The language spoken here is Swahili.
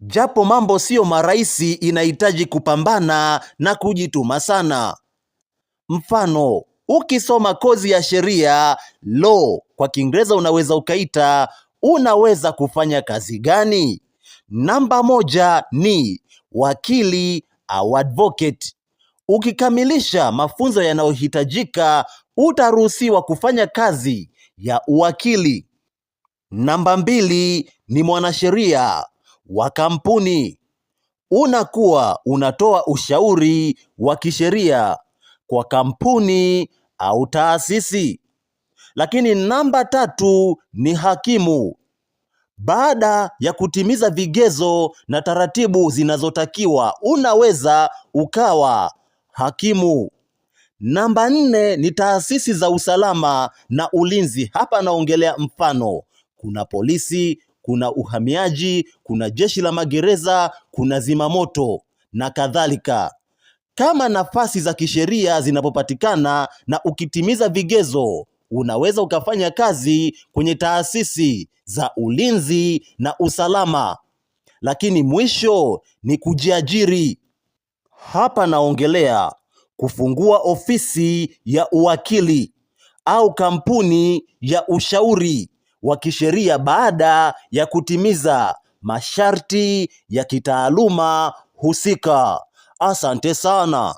Japo mambo siyo marahisi, inahitaji kupambana na kujituma sana. Mfano, ukisoma kozi ya sheria law kwa Kiingereza unaweza ukaita, unaweza kufanya kazi gani? Namba moja ni wakili au advocate. Ukikamilisha mafunzo yanayohitajika, utaruhusiwa kufanya kazi ya uwakili. Namba mbili ni mwanasheria wa kampuni. Unakuwa unatoa ushauri wa kisheria kwa kampuni au taasisi. Lakini namba tatu ni hakimu. Baada ya kutimiza vigezo na taratibu zinazotakiwa, unaweza ukawa hakimu. Namba nne ni taasisi za usalama na ulinzi. Hapa naongelea mfano, kuna polisi, kuna uhamiaji, kuna jeshi la magereza, kuna zimamoto na kadhalika. Kama nafasi za kisheria zinapopatikana na ukitimiza vigezo, unaweza ukafanya kazi kwenye taasisi za ulinzi na usalama. Lakini mwisho ni kujiajiri. Hapa naongelea kufungua ofisi ya uwakili au kampuni ya ushauri wa kisheria baada ya kutimiza masharti ya kitaaluma husika. Asante sana.